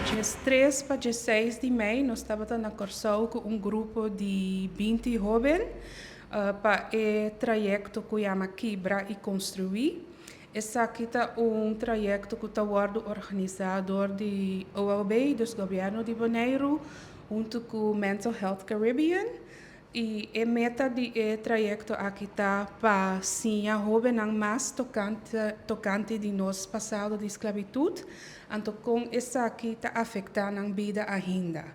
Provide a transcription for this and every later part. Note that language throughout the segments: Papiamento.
13 pa 16 di mei nos tabata na Kòrsou ku un grupo di 20 hóben pa e trayekto ku yama Kibra i Konstruí. Esaki ta un trayekto ku ta wòrdu organisá dor di OLB, dus gobièrnu di Boneiru, huntu ku Mental Health Caribbean. I e meta di e trayekto aki ta pa siña hóbennan mas tokante di nos pasado di sklabitut, anto kon esaki ta afektá nan bida ainda.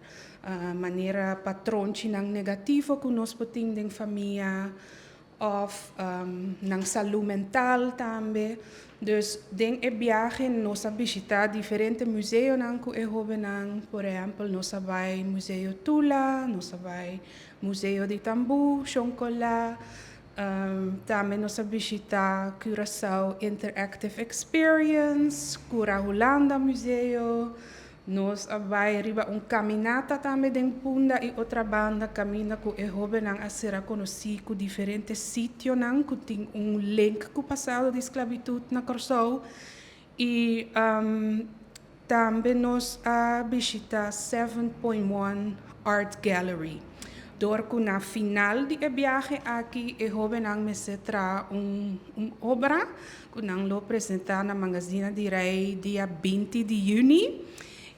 Manera patronchinan negativo ku nos por tin den famia, òf nan salú mental tambe. Dus den e biahe nos a bishitá diferente museonan ku e hóbennan. Por ehèmpel, nos a bai Museo Tula, nos a bai Museo di Tambú, Shonkola, tambe nos a bishitá Curaçao Interactive Experience, Kura Hulanda Museo, nos a bai riba un kaminata tambe den Punda i Otrabanda, kaminda ku e hóbennan a sera konosí ku diferente sitionan ku tin un link ku pasado di sklabitut na Kòrsou. I tambe nos a bishitá 7.1 Art Gallery. Dor ku na final di e biahe aki e hóbennan mester traha un obra ku nan lo presentá na Mangazina di Rei dia 20 di yüni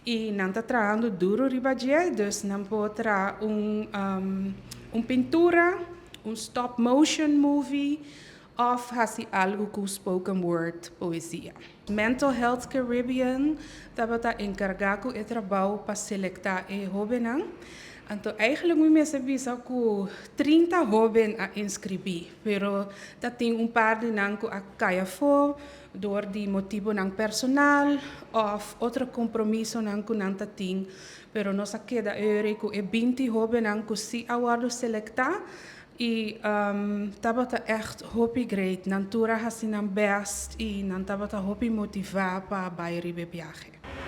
i nan ta trahando duru riba dje, dus nan por traha un pintura, un stop motion movie òf hasi algu ku spoken word poesia. Mental Health Caribbean tabata enkargá ku e trabou pa selektá e hóbennan. Anto eigenlijk mi mester bisa ku 30 hóben a inskribí, pero tatin un par di nan ku a kai afó dor di motibonan personal òf otro kompromisonan ku nan tatin, pero nos a keda ere ku e 20 hóbennan ku sí a wòrdu selektá i tabata echt hopi great. Nan tur a hasi nan best i nan tabata hopi motivá pa bai riba e biahe.